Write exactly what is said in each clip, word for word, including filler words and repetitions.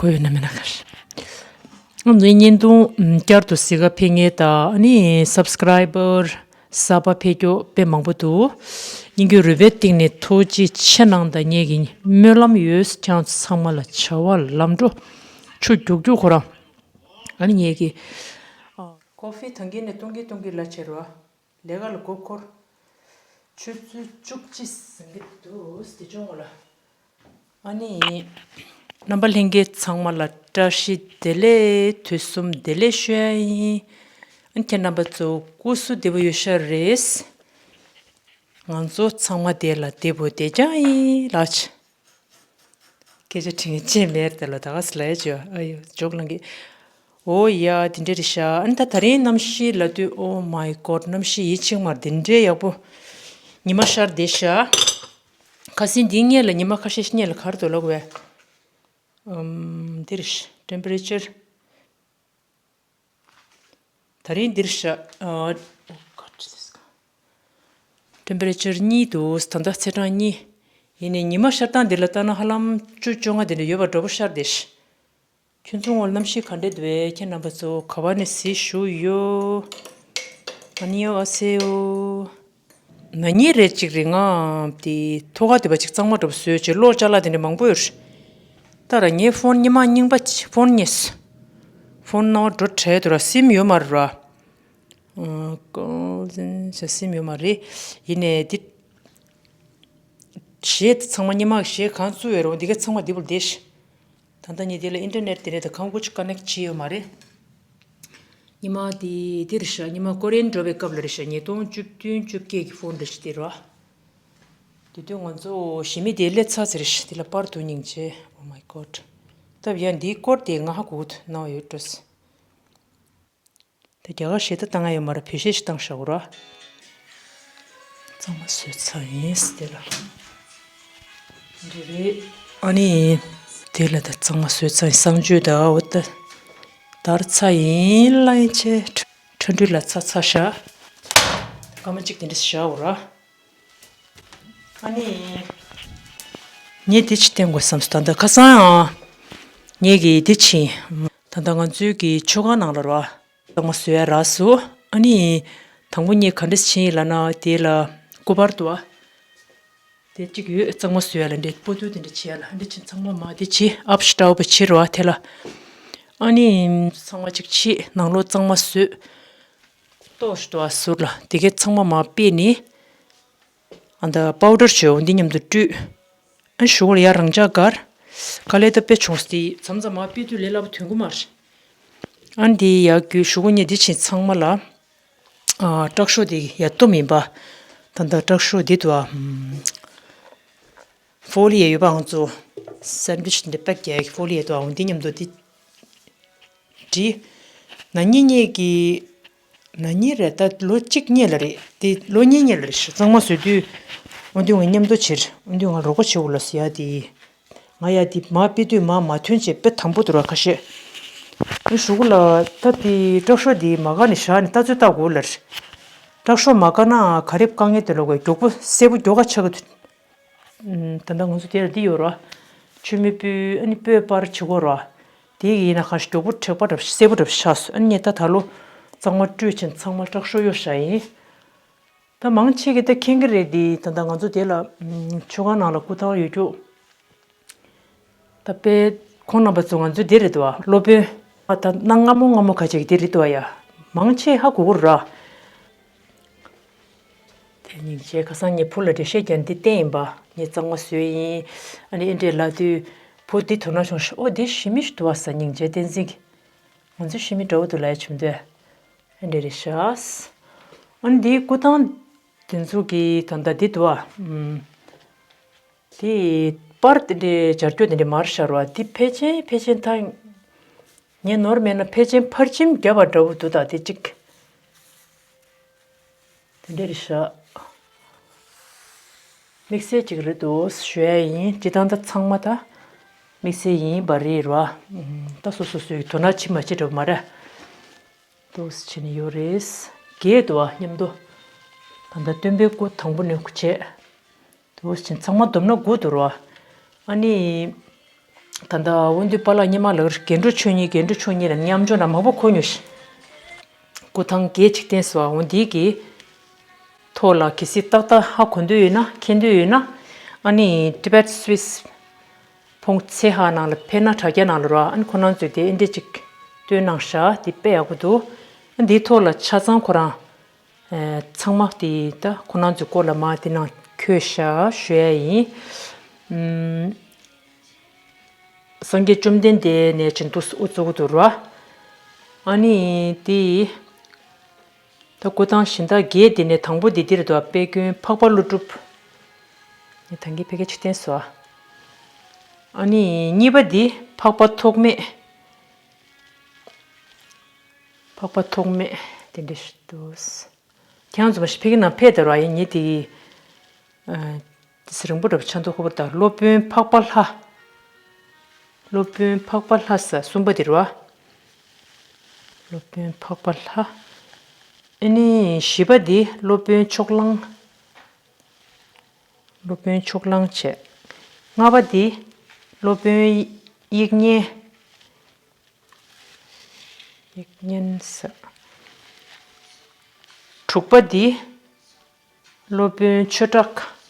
གོ་ཡོད་ན་མེད་ན་གར། ཨ་ནི་བརྙན་ཐུང་བསྐྱར་དུ་གཟིགས་ག་ཕེབས་མཁན་དང་ཨ་ནི་སབ་སི་ཀ་རའི་བར་གསར་པ་ཕེབས་མཁན་དཔེ་མང་པོ་འདུག། སྙིང་གི་རུས་པའི་གཏིང་ནས་ཐུགས་རྗེ་ཆེ་གནང་དང་། ངེད་ཀྱི་སྨོན་ལམ་ཡོད། ཁྱེད་ཚང་མ་ལ་བྱ་བ་ལམ་འགྲོ་ཆུ་རྒྱུག་རྒྱུག་ཁོ་རང་། ཨ་ནི་ངེད་ཀྱི་ཀོ་ཕི་འཐུང་གིན་འཐུང་གིན་འཐུང་གིན་ལ་བྱེད་རོགས། ལས་ཀ་ལ་མགོ་འཁོར། ཆུ་ཚོད་བཅུ་གཅིག་ཟིན་གྱི་འདུག། དེ་བྱུང་བ་ལ། ཨ་ནི། རྣམ་པ་ལྷན་རྒྱས་ཚང་མ་ལ་བཀྲ་ཤིས་བདེ་ལེགས། དུས་གསུམ་བདེ་ལེགས་ཞུ་ཡ་ཡིན། ཨ་ནི་ཁྱེད་རྣམ་པ་ཚོ་སྐུ་གཟུགས་བདེ་པོ་ཡོད་ཤག་རེད། ང་ཚོ་ཚང་མ་བདེ་ལ་བདེ་པོ་བདེ་རྐྱང་ཡིན་ལགས། སྐད་ཆ་དྲི་ངན་ཅན་མེར་དེ་ལ་ད་ག་སི་ལ་ཡ་བྱོས། ཨ་ཡོ་ཇོག་ལང་གི། ཨོ་ཡ་དེ་འདྲ་རེད་ཤག། ཨ་ནི་ད་ད་རིང་གནམ་གཤིས་ལ་དུས། Oh my God, གནམ་གཤིས་ཡིད་ཆེས་མ་དེ་འདྲའི་ཡག་པོ། ཉི་མ་ཤར་བསྡད་ཤག། ཁ་སང་འདི་སྔོན་ལ་ཉི་མ་ཁ་ཤས་སྔོན་ལ་ག་རེ་འདུག་ལབ་དགོས། ཨམ། འདིར་ཊེམ་པེ་རེ་ཅར། ད་རིང་འདིར་ཤག། ཨ། ཊེམ་པེ་རེ་ཅར་གཉིས་འདུག། ད་ལྟ་ཚེས་གྲངས་གཉིས། ཡིན་ནའི་ཉི་མ་ཤར་སྟངས་འདི་ལ་ལྟ་ན་ཧ་ལམ་བཅུ་བཅོ་ལྔ་དེ་འདྲ་ཡོད་པ་འདྲ་པོ་ཤར་བསྡད་ཤག། ཁྱོད་ཚོ་ངོ་གནམ་གཤིས་ག་འདྲ་འདུག་པས། ཁྱེད་རྣམ་པ་ཚོ་ག་བ་ནས་གཟིགས་བཞུགས་ཡོད། ཨ་ནི་ཡོ་ཨ་སེ་ཡོ། ན་ནིང་རེད་ཅིག་རེད། ང་དེ་ཐོག་ཁ་དེ་པ་ཅིག་གཙང་མ་འདྲ་པོ་བཟོས་བྱས་གློག་ཅ་ལག་དེ་འདྲ་མང་པོ་ཡོད་རེད། ད་ར་ངའི་ཕོན་ཉི་མ་རྙིང་པ་ཅིག་ཕོན་ཉེས། ཕོན་ནང་འགྲོ་བྲལ་འདུག་ར། སིམ་ཡོད་མ་རེད་ར། ཨ། ཀོ་ཟིན་ཤ་སིམ་ཡོད་མ་རེད། ཡིན་ནའི་དེ། གཞས་ཚང་མ་ཉི་མ་གཞས་གང་བཙུགས་ཡོད་རུང་འདི་ག་ཚང་མ་འདི་བུ་བསྡད་ཤག། ད་ལྟ་ངས་འདི་ལ་ཨིན་ཊར་ནེཊ་དེ་རེད་ད་གང་གོ་ཅིག་ཀ་ནེག་བྱས་ཡོད་མ་རེད། ཉི་མ་དེ་འདིར་ཤག། ཉི་མ་ཀོ་རི་ཡན་འགྲོ་བའི་སྐབས་ལ་རེད་ཤག། ཉིས་སྟོང་བཅུ་བདུན་བཅོ་བརྒྱད་ཀྱི་ཕོན་རེད་ཤག་དེ་ར། དེ་དུས་ང་ཚོ་ཞི་མི་དེ་སླེབས་ཚར་ཚར་རེད་ཤག། དེ་ལ་པར་འདུག་སྙིང་རྗེ། Oh my God. སྟབས་ཡག་འདིའི་སྐོར་དེ་ང་ཧ་གོ་གི་འདུག་ནང་ཡོད་འགྲོ། ད་རྒྱ་གར་གཞས་ད་བཏང་ཡ་ཡོད་མ་རེད། བོད་གཞས་ཞིག་བཏང་བཞག་གོ་ར། གཙང་མ་བཟོས་ཚར་ཡིན་དེ་ལ། འདི་རེད། ཨ་ནི། དེ་ལ་ད་གཙང་མ་བཟོས་ཚར་ཡིན། གསང་སྤྱོད་ད་འོ་ད། དར་ཚར་ཡིན་ལ་ཡིན་ཆེ། ཁྲ་འགྲུལ་ལ་ཚར་ཚར་བཞག། སྐར་མ་གཅིག་དེ་འདྲ་བཞག་གོ་ར། ཨ་ནི། ངས་དེ་ཅིག་བསྟན་དགོས་བསམ་སོང་ད་ལྟ་ཁ་སང་ཨ། ངས་ཀྱིས་དེ་ཕྱིན། ད་ལྟ་ང་ཚོའི་གི་མཆོད་ཁང་ནང་ལ་ར། གཙང་མ་བཟོ་ཡ་རག་སོང་། ཨ་ནི། དང་པོ་ངས་ག་འདྲས་ཕྱིན་ཡིན་ལབ་ན་དེ་ལ་སྐུ་པར་འདུག་ཨ། དེ་གཅིག་ཡོད། གཙང་མ་བཟོ་ཡ་ལ་འདྲེ་སྤོ་ཏོ་དེ་འདྲ་བྱེད་ཡ་ལ་འདྲེ་ཕྱིན། ཚང་མ་མ་དེ་བྱེད། ཨབ་ཤི་ཏའོ་བ་བྱེད་རོགས་དེ་ལ། ཨ་ནི། ཚང་མ་གཅིག་བྱེད། ནང་ལོགས་གཙང་མ་བཟོས། ལྟོགས་ཤི་ཏོ་ཨ་ཟུར་ལ་དེ་གས་ཚང་མ་མ་ཕྱེ་ནི། ཨ་ད་པའུ་ཌར་བྱོས་འོ་འདི་མཉམ་དུ་བཀྲུས། ཨ་ཞུ་གུ་ལ་ཡ་རང་འཇགས་གར། དཀའ་ལས་ད་དཔེ་བྱུང་སྟེ་མཚམས་མཚམས་མ་ཕྱེ་དུས་ལས་སླ་པོ་ཐོན་གི་མ་རེད། ཨ་འདི་ཡ་རྒྱུ་ཞུ་གུ་ཉེ་འདི་ཕྱིན་ཚང་མ་ལ། ཨ་དྲག་ཤོས་དེ་ཡ་གཏུམ་ཡིན་པ། ད་ད་དྲག་ཤོས་འདི་དུ་ཨ། ཕོ་ལི་ཡ་ཡོད་པའང་ཚོ། སན་ཌི་ཝིཆ་འདི་པེག་རྒྱག་ཡ་གི་ཕོ་ལི་ཡ་དུ་ཨ་འོ་འདི་མཉམ་དུ་འདི། བྲིས། ན་ནིང་ངེད་ཀྱི། ན་ནིང་རེད་ད་ལོ་གཅིག་སྔོན་ལ་རེད་དེ་ལོ་གཉིས་སྔོན་ལ་རེད་ཤག། གཙང་མ་བཟོས་དུས། འོན་ཏེ་ང་མཉམ་དུ་བྱེད། འོན་ཏེ་ང་རོགས་པ་བྱེད་འོ་ལ་ཟེར་ཡ་དེ། ང་ཡ་དེ་མ་ཕྱེ་དུས་མ་མ་ཐོན་བྱས་དཔེ་དང་པོ་དུ་ར་ཁ་ཤས། ཨ་ཞུ་གུ་ལ་ད་དེ་དྲག་ཤོས་དེ་མ་དགའ་ནས་བཞག་ནས་ལྟ་ཚོད་ལྟ་དགོས་ལ་རེད། དྲག་ཤོས་མ་དགའ་ན་ག་རེ་དཀའ་ངལ་དེ་ལོག་གི་མགྱོགས་པོ་གསལ་པོ་མགྱོགས་ཁ་ཆགས་གི་འདུག། ད་ལྟ་ང་ཚོ་དེ་ལ་འདི་ཡོད་ར། མཆོད་མེ་སྤོས་ཨ་ནི་སྤོས་པར་བྱེད་དགོས་ར། དེ་ཡིན་ན་གང་ཞིག་མགྱོགས་པོ་དྲེག་པ་འདྲ་གསལ་པོ་འདྲ་ཆགས་སོང་། ཨ་ནི་ངས་ད་ད་ལོ་གཙང་མ་བཀྲུས་ཕྱིན་ཚང་མ་དྲག་ཤོས་གཡོ་བཞག་ཡིན། ད་མང་ཆེ་གི་ད་མཁྱེན་གི་རེད་དེ། ད་ལྟ་ང་ཚོ་དེ་ལ་མཆོད་ཁང་ནང་ལ་སྐུ་ཐང་ཡོད་རྒྱུ། ད་དཔེ་ཁོང་རྣམ་པ་ཚོ་ང་ཚོ་འདི་རེད་དོ། སློབ་དཔོན། ཨ་ད་གནའ་སྔ་མོ་སྔ་མོ་ཁ་ཅིག་འདི་རེད་དོ་ཡ། མང་ཆེ་ཧ་གོ་གི་ར། དེ་སྙིང་རྗེ། ཁ་སང་ངས་བུ་ལ་འགྲེལ་བཤད་རྒྱག་འདི་བསྟན་ཡིན་པ། ངས་གཙང་མ་བཟོས་ཡིན། ཨ་ནི་ཨེ་འདྲས་ལབ་དུས། བུ་འདི་དོ་སྣང་བྱུང་ཤག། ཨོ་འདི་ཞི་མི་ཞིག་འདུག་བ་ཟེར། སྙིང་རྗེ་བསྟན་འཛིན་གྱི། ང་ཚོ་ཞི་མི་འདྲ་བོ་འདུག་ལབ་ཡ་བྱུང་དུས། ཨེ་འདྲས་རེད་ཤག། ཨ་ནི་འདིའི་སྐུ་ཐང་དེ་ཚོ་གི་ད་ལྟ་འདི་འདུག་བ། ཨུམ། དེ་པར་དེ་འདྲའི་སྦྱར་རྒྱུ་དེ་འདྲའི་མར་ཤར་བ་དེ་ཕལ་ཆེར་ཕལ་ཆེར་ད། ངས་ནོར་མེད་ན་ཕལ་ཆེར་ཕར་ཕྱིན་བརྒྱབ་པ་འདྲ་བོ་འདུག་ད་དེ་གཅིག། དེ་འདྲ་རེད་ཤག། དམིགས་བསལ་གཅིག་རེད་དོ་ཞུ་ཡ་ཡིན། སྤྱི་བཏང་ད་ཚང་མ་ད་དམིགས་བསལ་ཡིན་པ་རེད་ར། ད་སོ་སོ་སོའི་དོ་སྣང་བྱེད་མ་བྱེད་འདྲ་བོ་མ་རེད། འདུག་སེ་བྱས་ནས་ཡོད་རེད། རྒྱས་འདུག་བ་མཉམ་དུ། ད་ལྟ་སྟོན་པའི་སྐུ་དང་པོ་ནས་བྱས། འདུག་སེ་བྱས་ཚང་མ་བསྡོམས་ན་དགུ་འདུག་ར། ཨ་ནི། ད་ལྟ་དབོན་སྟོད་པཱ་ལགས་སྔོན་མ་ལ་རྒྱན་དྲུག་མཆོག་གཉིས། རྒྱན་དྲུག་མཆོག་གཉིས་ལ་མཉམ་སྦྱོར་ལ་མང་པོ་གོ་མྱོང་ཞིང་། སྐུ་ཐང་བརྒྱད་ཅིག་བསྟན་སོང་། འོ་འདི་གི་ཐོག་ལ་གལ་སྲིད་ཏག་ཏག་ཧ་གོ་འདོད་ཡོད་ན། མཁྱེན་འདོད་ཡོད་ན། ཨ་ནི་Tibet Swiss ཕུང་ཚེ་ཧ་ནང་ལ་ཕེབས་ན། དྲ་རྒྱ་ནང་ལ་རོ། ཨ་ནི་ཁོ་རང་ཚོས་དེ་ཨེ་འདྲས་ཅིག་བཏོན་གནང་ཤག་དེ་དཔེ་ཡག་པོ་འདུག་ཨ་འདིའི་ཐོག་ལ་ཆ་ཚང་ཁོ་རང་ཚང་མ་དེ་ད་ཁོ་རང་ཚོའི་སྐོར་ལ་མ་དེ་ནང་འཁོད་ཤག་ཞུ་ཡ་ཡིན། ཨམ། སངས་རྒྱས་བཅོམ་ལྡན་འདས་ནས་ཅིག་འདུག་སེ་དབུ་གཙོ་བོ་འདུག་ར། ཨ་ནི་དེ་ད་སྐུ་ཐང་གཞན་དག་བརྒྱད་དེ་ནས་དང་པོ་དེ་འདིར་འདུག་དཔལ་མགོན་འཕགས་པ་ཀླུ་སྒྲུབ། ངས་ད་གིན་ཕལ་སྐད་ཅིག་བསྟན་སོང་། ཨ་ནི་གཉིས་པ་འདི་འཕགས་པ་ཐོགས་མེད། འཕགས་པ་ཐོགས་མེད་དེ་འདྲ་ཞིག་འདུག་ཁྱེད་རང་ཚོ་མ་གཞི་ཕ་གི་ནང་ཕེབས་དེ་ར་ཡིན། ངས་དེ་ཨ་དེ་རིང་པོ་འདྲ་པོ་ཆགས་འདུག་ཁོ་པ། ད་སློབ་དཔོན་འཕགས་པ་ལྷ། སློབ་དཔོན་འཕགས་པ་ལྷ་ས་གསུམ་པ་དེ་རེད་བ། སློབ་དཔོན་འཕགས་པ་ལྷ། ཨ་ནི་བཞི་པ་འདི་སློབ་དཔོན་ཕྱོགས་གླང་། སློབ་དཔོན་ཕྱོགས་གླང་བྱས། ལྔ་པ་འདི་སློབ་དཔོན་དབྱིག་གཉེན། དབྱིག་གཉེན་ས། དྲུག་པ་འདི་སློབ་དཔོན་ཆོས་གྲགས།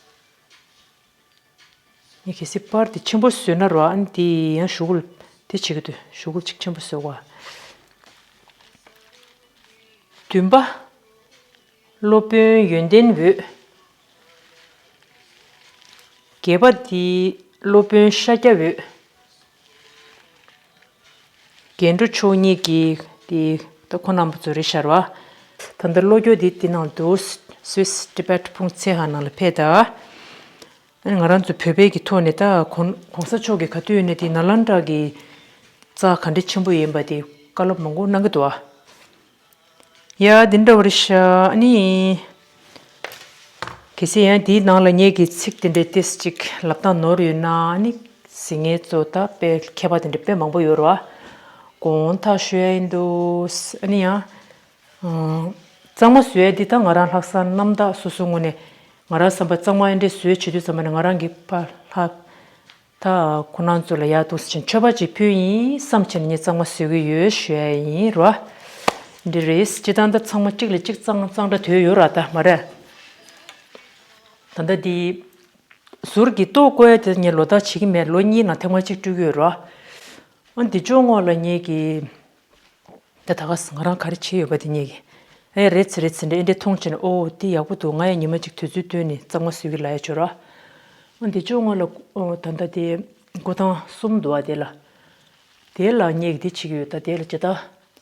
ངས་གལ་སྲིད་པར་དེ་ཆེན་པོ་བཟོས་ན་རོ། ཨ་ནི་དེ་ཡང་ཞུ་སྐུལ་དེ་བྱེད་ཀྱི་འདུག་ཞུ་སྐུལ་ཅིག་ཆེན་པོ་བཟོས་བ། བདུན་པ་སློབ་དཔོན་ཡོན་ཏན་འོད། བརྒྱད་པ་དེ་སློབ་དཔོན་ཤཱཀྱ་འོད། རྒྱན་དྲུག་མཆོག་གཉིས་ཀྱི་དེ་ད་ཁོ་རྣམ་པ་ཚོ་རེད་ཤག་ར། ད་ལྟ་བློ་སྐྱོར་འདི་དེ་ནང་དུ་Swiss Tibet ཕུང་ཚེ་ཧ་ནང་ལ་ཕེབས་ད། ང་རང་ཚོ་བོད་པའི་གི་ཐོག་ནས་ད་གོང་གོང་ས་མཆོག་གི་ག་དུས་ནས་དེ་ནཱ་ལེནྡྲ་གི་རྩ་ག་འདྲ་ཆེན་པོ་ཡིན་པ་དེ་བཀའ་སློབ་མང་པོ་གནང་གི་འདུག་ཨ། ཡ་དེ་འདྲ་བ་རེད་ཤག་ཨ་ནི། གལ་སྲིད་ཡང་དེའི་ནང་ལ་ངེད་ཀྱི་ཚིག་དེ་འདྲའི་ཏོག་ཙམ་ཅིག་ལབ་སྟངས་ནོར་ཡོད་ན། ཨ་ནི་གཟིགས་མཁན་ཚོ་ད་དཔེ་མཁས་པ་དེ་འདྲ་དཔེ་མང་པོ་ཡོད་རེད་བ། དགོངས་དག་ཞུ་ཡ་ཡིན་འདུག་ཨ་ནི་ཡང་། ཨང་། གཙང་མ་བཟོ་ཡ་འདི་ད་ང་རང་ལྷག་བསམ་རྣམ་དག་སོ་སོའི་ངོས་ནས་ང་རང་བསམ་པ་གཙང་མ་འདི་འདྲ་བཟོས་བྱེད་དུས་ཙམ་པ་ནས་ང་རང་གི་ཕ་ལྷག་ད་ཁོ་རང་ཚོ་ལ་ཡར་འདུག་སེ་བྱས་མཆོད་པ་ཅིག་ཕུལ་ཡིན་བསམ་བྱས་ནས་ངས་གཙང་མ་བཟོ་གི་ཡོད་ཞུ་ཡ་ཡིན་རོ། འདི་རེད། སྤྱིར་བཏང་ད་ཚང་མ་གཅིག་ལ་གཅིག་གཙང་གཙང་སྦྲ་དོད་ཡོད་ར་ད་མ་རེད། ད་ལྟ་འདི་ཟུར་གྱི་ལྟོ་བཀོལ་ཡ་དེ་ངས་ལོ་ལྟར་བྱེད་ཀྱི་མེད། ལོ་གཉིས་ནང་ཐེངས་མ་གཅིག་སྤྲོད་ཀྱི་ཡོད་ར། ཨ་འདི་ཅོག་ངོགས་ལ་ངེད་ཀྱི། ད་ད་ག་ང་རང་ག་རེ་བྱས་ཡོད་པ་དེ་ངེད་ཀྱིས། ཨེ་རེད་ཟེར་རེད་ཟེར་འདྲ་ཨེ་འདྲ་མཐོང་བྱས་ནས། ཨོ་དེ་ཡག་པོ་འདུག་ང་ཡང་ཉི་མ་གཅིག་དུས་ཚོད་བཏོན་ནས་གཙང་མ་བཟོ་གི་ལབ་ཡ་བྱོས་ར། ཨ་འདི་ཅོག་ངོགས་ལ་ཨོ་ད་ལྟ་དེ་སྐུ་ཐང་གསུམ་འདུག་ཨ། དེ་ལ་དེ་ལ་ངེད་ཀྱིས་དེ་བྱེད་ཀྱི་ཡོད། ད་དེ་ལ་ཇི་ལྟ་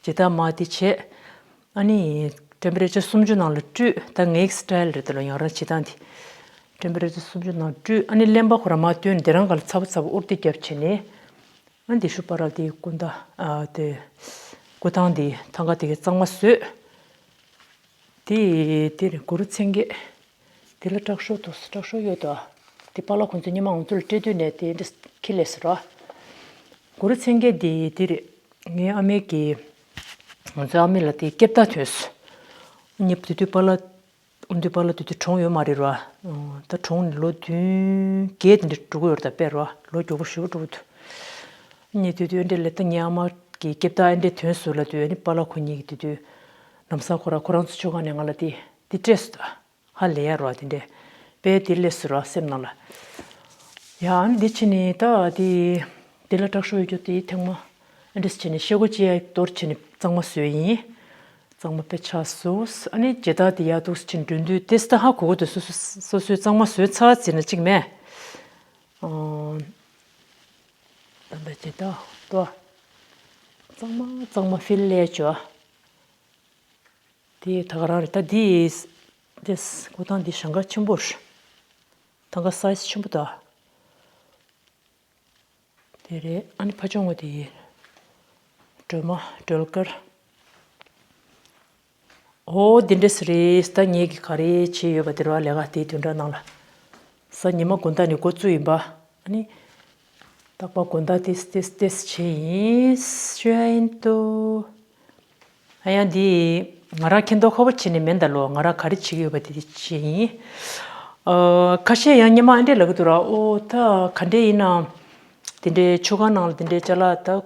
ཇི་ལྟ་མ་དེ་བྱས། ཨ་ནི་ཊེམ་པ་རེ་ཅར་སུམ་ཅུ་ནང་ལ་བཀྲུས། ད་ངའི་སི་ཊལ་རེད་དེ་ལ་ཡང་རང་བྱེད་སྟངས་དེ། ཊེམ་པ་རེ་ཅར་སུམ་ཅུ་ནང་བཀྲུས། ཨ་ནི་རློན་པ་ཁོ་རང་མར་བཏོན། དེ་རང་ག་ལ་ཚ་པོ་ཚ་པོ་ཨུར་ཏི་བརྒྱབ་བྱས་ནས། ཨ་འདི་ཤུ་པ་ར་དེ་སྐུ་ད་ཨ་དེ་སྐུ་ཐང་དེ་ཐང་ག་དེ་གའི་གཙང་མ་བཟོས། དེ་དེ་རེད། གུ་རུ་མཚན་བརྒྱད། དེ་ལ་དྲག་ཤོས་འདུག་དྲག་ཤོས་ཡོད་དོ། དེ་པཱ་ལགས་ཁོང་ཚོ་སྔོན་མ་ང་ཚོ་ལ་སྤྲད་དུས་ནས་དེ་འདྲ་ཁྱི་ལས་ཟེར་རོ། གུ་རུ་མཚན་བརྒྱད་དེ་དེ་རེད། ངའི་ཨ་མའི་གི་ང་ཚོའི་ཨ་མའི་ལ་དེ་སྐྱེབ་ད་ཐོན་སོང་། ངས་དེ་དུས་པཱ་ལགས། ཨ་འདི་པཱ་ལགས་དེ་དུས་གྲོངས་ཡོད་མ་རེད་ར། ད་གྲོངས་ནས་ལོ་བདུན་བརྒྱད་དེ་འདྲ་འགྲོ་གི་ཡོད་རེད་ད་དཔེ་ར། ལོ་མགྱོགས་པོ་ཞེ་པོ་འགྲོ་གི་འདུག་ངས་དེ་དུས་ཨ་འདྲ་ལས་ད་ངའི་ཨ་མ་གི་སྐྱེབ་ད་ཨ་འདྲ་ཐོན་སོང་ལབ་དུས། ཨ་ནི་པཱ་ལགས་ཁོ་གཉིས་ཀྱིས་དེ་དུས་ལམ་སང་ཁོ་ར་ཁོ་རང་ཚོ་ཆོས་ཁང་ནས་ང་ལ་དེ་དེ་སྤྲད་སོང་ད། ཧ་ལས་ཡ་རོ་དེ་འདྲས། དཔེ་དེ་ལས་སུ་རོ་སེམས་ནང་ལ། ཡ་ཨ་ནི་འདི་ཕྱི་ནས་ད་དེ་དེ་ལ་དྲག་ཤོས་ཡོད་རྒྱུ་དེ་ཐེངས་མ་ཨ་འདྲས་བྱས་ནས་ཤེལ་སྒོ་ཅི་ཡ་གཏོར་བྱས་ནས་གཙང་མ་བཟོས་ཡིན། གཙང་མ་དཔེ་ཆགས་སོང་། ཨ་ནི་ཇི་ལྟར་དེ་ཡ་འདུག་སེ་བྱས་ནས་འགྲོ་དུས་དེ་སུ་ད་ཧ་གོ་གོ་དེ་སོ་སོ་སོ་སོའི་གཙང་མ་བཟོས་ཚར་ཟེར་ན་གཅིག་མེད། ཨང་། ད་ད་ཇི་ལྟར་ཏོ། གཙང་མ་གཙང་མ་ཕིལ་ལས་བྱོས། དེ་ད་ག་རང་རེད། ད་འདི་དེ་སྐུ་ཐང་འདི་ཞེང་ཁ་ཆེན་པོ་རེད། ཐང་ག་སའི་ཛི་ཆེན་པོ་ད། དེ་རེད། ཨ་ནི་ཕ་ཆུང་བ་དེ་ཡིན། སྒྲོལ་མ་སྒྲོལ་དཀར། ཨོ་འདི་འདྲས་རེད། ད་ངེད་ཀྱིས་ག་རེ་བྱས་ཡོད་པ་དེ་ར་ལས་ཀ་དེའི་བདུན་ཕྲག་ནང་ལ། གཟའ་ཉི་མ་དགོང་དག་ནས་འགོ་བཙུགས་ཡིན་པ། ཨ་ནི། རྟག་པར་དགོང་དག་ཏེས་ཏེས་ཏེས་བྱས་ཡིན་ཞུ་ཡ་ཡིན་ཏོ། ཨ་ཡང་འདི་ང་རང་མཁྱེན་རྟོགས་ཁ་པོ་བྱས་ནས་མིན་ད་ལོ། ང་རང་ག་རེ་བྱེད་ཀྱི་ཡོད་པ་དེ་དེ་བྱས་ཡིན། ཨ་ཁ་ཤས་ཡང་སྔོན་མ་ཨ་འདྲས་ལབ་ཀྱི་འདུག་ར། ཨོ་ད་ག་འདྲས་ཡིན་ནའང་ དེ་འདྲའི་ཆུ་སྒང་ནང་ལ་དེ་འདྲའི་ཅ་ལག་ད།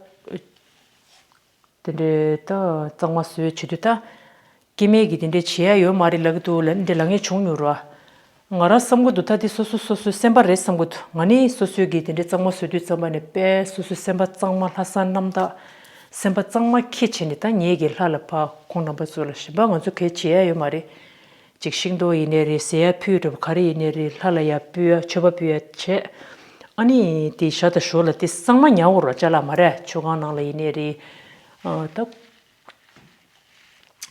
དེ་འདྲའི་ད་གཙང་མ་བཟོས་བྱེད་དུས་ད། སྐྱེ་དམན་གྱིས་དེ་འདྲའི་བྱེད་ཡ་ཡོད་མ་རེད་ལབ་ཀྱི་འདུག་ལབ་འདྲ་ལབ་མཁན་བྱུང་མྱོང་ར། ང་རང་བསམ་གྱི་འདུག་ད་དེ་སོ་སོ་སོ་སོའི་སེམས་པ་རེད་བསམ་གྱི་འདུག་ང་ནི་སོ་སོའི་གིས་དེ་འདྲའི་གཙང་མ་བཟོ་དུས་ཙམ་པ་ནས་དཔེ་སོ་སོའི་སེམས་པ་གཙང་མ་ལྷག་བསམ་རྣམ་དག་སེམས་པ་གཙང་མ་འཁྱེར་བྱས་ནས་ད་ངེད་ཀྱིས་ལྷ་ལ་ཕར་ཁོང་རྣམ་པ་ཚོ་ལ་གཞན་པ་ང་ཚོ་གས་བྱེད་ཡ་ཡོད་མ་རེད། ཅིག་ཤིང་ཏོག་ཡིན་ནའི་རེད། ཟས་ཡ་ཕུལ་འདྲ་པོ་ག་རེ་ཡིན་ནའི་རེད། ལྷ་ལ་ཡ་ཕུལ་ཡ་མཆོད་པ་ཕུལ་ཡ་བྱས། ཨ་ནི་དེ་ཞག་དང་ཞོར་ལ་དེ་གཙང་མ་ཉར་དགོས་ར། ཅ་ལག་མ་རེད། ཆུ་སྒང་ནང་ལ་ཡིན་ནའི་རེད། ཨ་ད་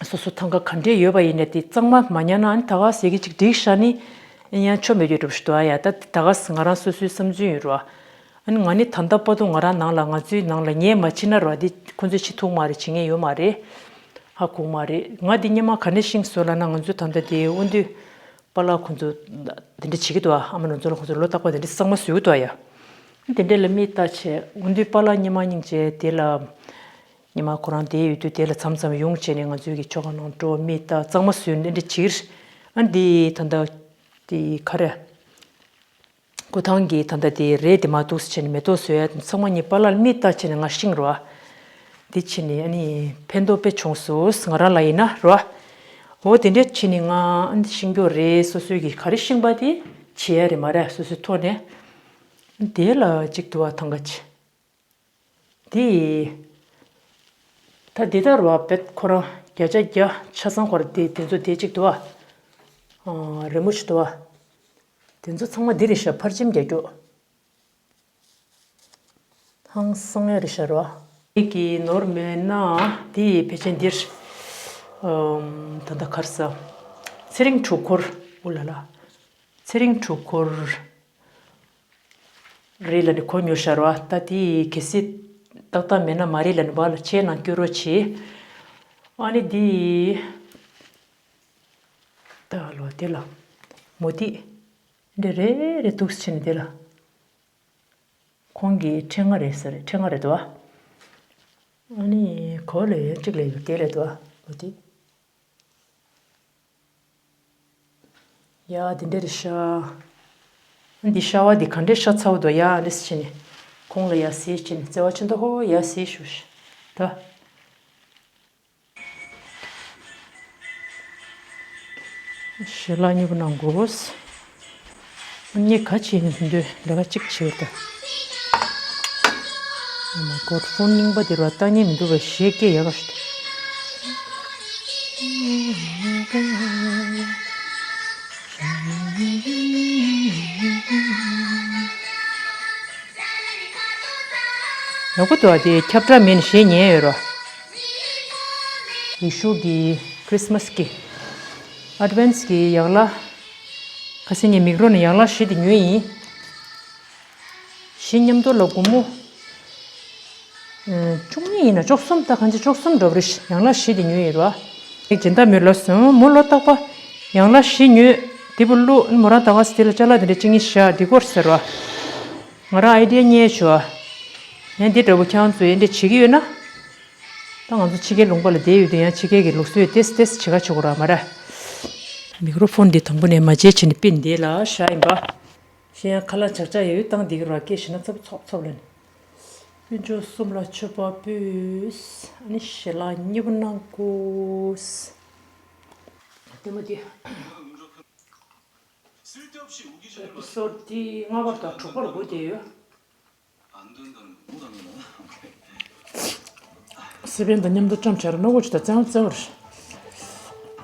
སོ་སོ་ཐང་ག་ག་འདྲས་ཡོད་པ་ཡིན་ནའི་དེ་གཙང་མ་མ་ཉར་ན་ཨ་ནི་ད་ག་ཟེ་གི་ཅིག་སྒྲིག་བཞག་ནི་ཡང་ཆོ་མེད་རྒྱུ་འདྲ་པོ་ཞིག་འདུག་ཨ་ཡ། ད་ད་ག་ང་རང་སོ་སོའི་བསམ་ཚུལ་ཡིན་ར། ཨ་ནི་ང་ནི་ད་ལྟ་བར་དུ་ང་རང་ནང་ལ་ང་ཚོའི་ནང་ལ་ངས་མ་བྱེད་ན་ར་དེ་ཁོ་ཚོས་བྱེད་ཐུབ་མ་རེད། བྱེད་མཁན་ཡོད་མ་རེད། ཧ་གོ་མ་རེད། ང་འདི་སྔོན་མ་ག་ནས་ཤེས་སོང་ལབ་ན་ང་ཚོའི་ད་ལྟ་དེ་དབོན་སྟོད་པཱ་ལགས་ཁོང་ཚོ་དེ་འདྲ་བྱེད་ཀྱི་འདུག་ཨ་མ་ནོར་འཛོམས་ལགས་ཁོང་ཚོ་ལོ་རྟག་པར་དེ་འདྲ་གཙང་མ་བཟོ་གི་འདུག་ཨ་ཡ། དེ་འདྲ་ལ་མིག་ལྟ་བྱས། དབོན་སྟོད་པཱ་ལགས་སྔོན་མ་སྙིང་རྗེ་དེ་ལ་སྔོན་མ་ཁོ་རང་དེ་ཡོད་དུས་དེ་ལ་མཚམས་མཚམས་ཡོང་བྱས་ནས་ང་ཚོའི་གི་ཆོ་ག་ནང་འགྲོ་མིག་ལྟ་གཙང་མ་བཟོས་ནས་འདི་འདྲ་བྱེད་ཀྱི་རེད། ཨ་འདི་ད་ལྟ་དེ་ག་རེ། སྐུ་ཐང་གི་ད་ལྟ་དེ་རས་དེ་མར་འདུག་སེ་བྱས་ནས་མེ་ཏོག་བཟོས་ཡ་ཚང་མ་ངས་པཱ་ལགས་ལ་མིག་ལྟ་བྱས་ནས་ང་ཤེས་རོ། འདི་བྱས་ནས་ཨ་ནི་ཕན་ཐོགས་དཔེ་བྱུང་སོང་ང་རང་ལ་ཡིན་ན་རོ། འོ་དེ་འདྲ་བྱས་ནས་ང་ཨ་ནི་ཤེས་རྒྱུ་རེད། སོ་སོའི་གི་ག་རེ་ཤེས་པ་དེ་བྱེད་ཡ་རེད་མ་རེད། སོ་སོའི་ཐོག་ནས་དེ་ལ་གཅིག་འདུག་བ། ཐང་ག་ཆེ། དེ་ད་འདི་ལྟར་བ་བེད་ཁོ་རང་བརྒྱ་ཆ་བརྒྱ་ཆ་ཚང་ཁོ་ར་དེ་དེ་ཚོ་དེ་གཅིག་འདུག་ཨ། རི་མོ་ཞིག་འདུག་ཨ། དེ་ཚོ་ཚང་མ་འདི་རེད་ཤག་ཕར་ཕྱིན་རྒྱག་རྒྱུ། ཧང་སང་ཡ་རེད་ཤག་རོ། འདི་གི་ནོར་མེད་ན་དེ་ཕལ་ཆེར་འདིར། ཨམ། ད་ལྟ་གར་ས། ཚེ་རིང་འཁྲུལ་འཁོར། ཨུ་ལ་ལ། ཚེ་རིང་འཁྲུལ་འཁོར། རེད་ལ་ནི་གོ་མྱོང་ཤར་བ། ད་དེ་གལ་སྲིད་ཏག་ཏག་མེད་ན་མ་རེད་ལ་ནི་བ་ལ་ཆེ་ནང་སྐྱོ་རོགས་བྱེད། ཨ་ནི་དེ། ད་ལོ་དེ་ལ། མོ་དེ། འདི་རེ་རེ་འདུག་ཕྱིན་ནི་དེ་ལ། ཁོང་གི་ཕྲེང་ང་རེད་ཟེར། ཕྲེང་ང་རེད་དོ། ཨ་ནི་གོ་ལ་ཡོད་གཅིག་ལ་ཡོད་དེ་ལ་དོ། མོ་དེ། ཡ་འདི་འདྲ་རེད་ཤག་འདི་ཤ་བ་འདི་ག་འདྲས་ཤ་ཚ་བོ་འདུག་ཡ་ཨ་ནི་ཕྱིན་ནས་ཁོང་ལ་ཡ་ཟེར་ཕྱིན་ནས་བརྩེ་བ་ཆེན་པོ་ཧོ་ཡ་ཟེར་ཞུ་ཤག་ད། ཞལ་ལག་མཉེས་པོ་གནང་དགོས། ངས་ག་བྱས་ནས་འདོད་ལས་ཀ་གཅིག་བྱེད་ད། Oh my god, ཕོན་རྙིང་པ་དེ་རུ་ལྟ་ཉན་མི་འདུག་པས་ཞེས་སྐད་ཡག་ག་ཞུ། ཡག་པོ་འདུག་ཨ། དེ་ཁྱབ་བསྒྲགས་མེད་ནས་ཞེས་ཉན་ཡོད་རོ། ཡེ་ཤུ་གི་ཁྲིས་མས་གི་ཨ་ཌི་ཝེན་ཊི་གི་ཡག་ལ་ཁ་སང་ངས་མིག་རོ་ནས་ཡག་ལ་བཞི་དེ་ཉོས་ཡིན། བཞི་མཉམ་དུ་ལ་སྒོར་མོ། ཨ། བཅུ་གཉིས་ཡིན་ན་བཅུ་གསུམ། ད་གང་ཅི་བཅུ་གསུམ་འགྲོ་བ་རེད། ཡག་ལ་བཞི་དེ་ཉོས་ཡིན་རོ། ངས་སྦྱིན་བདག་མོས་ལ་སོང་མོ་ལོ་རྟག་པ་ཡག་ལ་བཞི་ཉོས་དེ་བུ་བླུག་མོ་རང་ད་ག་སེ་དེ་ལ་ཅ་ལག་དེ་འདྲ་ཅིག་ཉིད་བཞག་འདི་སྐོར་ཟེར་རོ། ང་རང་ཨའི་ཌི་ཡ་རྙེད་བྱུང་ཨ། ཡང་འདི་འདྲ་བོ་ཁྱེད་རང་ཚོས་འདི་འདྲ་བྱེད་ཀྱི་ཡོད་ན། ད་ང་ཚོ་ཕྱི་རྒྱལ་ལུང་པ་ལ་བསྡད་ཡོད་དུས་ཡང་ཕྱི་རྒྱལ་གྱི་ལུགས་སྲོལ་ཏེས་ཏེས་བྱེད་ག་ཆོག་གི་ར་མ་ར། མིག་རོ་ཕོན་འདི་དང་པོ་ནས་མ་བརྗེད་བྱས་ནས་པིན་འདི་ལ་བཞག་ཡིན་པ། གཞན་ཡང་ཁ་ལག་ཆག་ཆག་ཡོད་བཏང་འདི་གི་ར་སྐད་བཞིན་ན་ཚབ་ཚོབ་ཚོབ་ལེན། དཀོན་མཆོག་གསུམ་ལ་མཆོད་པ་ཕུལ། ཨ་ནི་ཞལ་ལག་མཉེས་པོ་གནང་དགོས། ལྟད་མོ་འདི། ཨེ་པི་སོ་ཌི་འདི་ལྔ་པ་དང་དྲུག་པར་སྒུག་བསྡད་ཡོད། སི་པན་དང་མཉམ་དུ་བཀྲམ་བྱས་ར་རྣོ་པོ་ཅིག་དང་བཙན་བཙན་བར།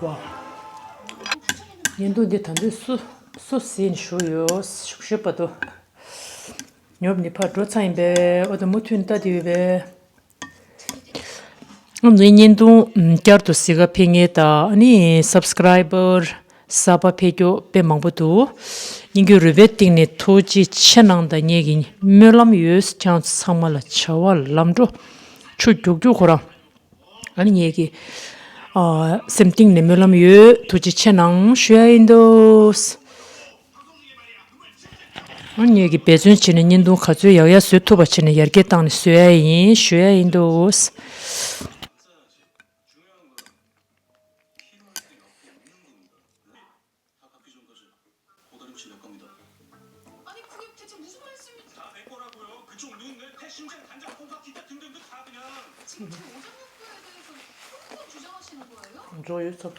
ཝ། བརྙན་ཐུང་འདི་ད་དུང་སུ་སུ་ཟིན་ཞུ་ཡོད་ཞུ་ཞུ་པ་དུ། ཉོབ་ནི་ཕར་འགྲོ་ཚར་ཡིན་པས། ཨོ་ད་མུ་མཐུད་ལྟ་དེ་ཡོད་པས། ང་ཚོའི་བརྙན་ཐུང་བསྐྱར་དུ་གཟིགས་ག་ཕེབས་མཁན་དང་ཨ་ནི་སབ་སི་ཀ་རའི་བར་གསར་པ་ཕེབས་མཁན་དཔེ་མང་པོ་འདུག་སྙན་བརྒྱུད་རུས་པའི་གཏིང་ནས་ཐུགས་རྗེ་ཆེ་གནང་དང་། ངེད་ཀྱི་སྨོན་ལམ་ཡོད། ཁྱེད་རང་ཚོ་ཚང་མ་ལ་བྱ་བ་ལམ་འགྲོ་ཆུ་རྒྱུག་རྒྱུག་ཁོ་རང་། ཨ་ནི་ངེད་ཀྱི་ཨ་སེམས་གཏིང་ནས་སྨོན་ལམ་ཡོད། ཐུགས་རྗེ་ཆེ་གནང་ཞུ་ཡ་ཡིན་འདུག་ཨ་ནི་ངེད་ཀྱིས་འབད་བརྩོན་བྱས་ནས་བརྙན་ཐུང་ག་ཚོད་ཡག་ཡག་བཟོ་ཐུབ་པ་བྱས་ནས་ཡར་རྒྱས་བཏང་ནས་བཟོ་ཡ་ཡིན་ཞུ་ཡ་ཡིན་འདུག་འཇོག་ཡོད་ཚོ།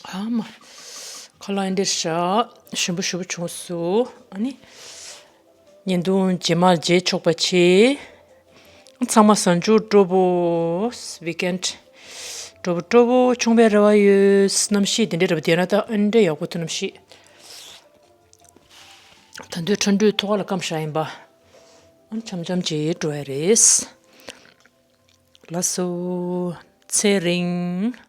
ཨ་མ། ཁ་ལག་འདི་འདྲ་ཞིམ་པོ་ཞིམ་པོ་བྱུང་སོང་། ཨ་ནི། བརྙན་ཐུང་རྗེས་མ་མཇལ་ཆོག་པ་བྱེད། ཚང་མ་གཟའ་མཇུག་སྤྲོ་པོ། ཝིག་ཨེན་སྤྲོ་པོ་སྤྲོ་པོ་བྱུང་བའི་རེ་བ་ཡོད། གནམ་གཤིས་འདི་འདྲ་རེད་པ། དེ་ན་ད་ཨ་འདྲ་ཡག་པོ་འདུག་གནམ་གཤིས། ད་དུང་ཁྲ་འགྲོས་ཐོག་ལ་སྐམ་ཤག་ཡིན་པ། ཨ་འཆམ་འཆམ་བྱེད་འགྲོ་ཡ་རེད། ལགས་སོ། ཚེ་རིང་།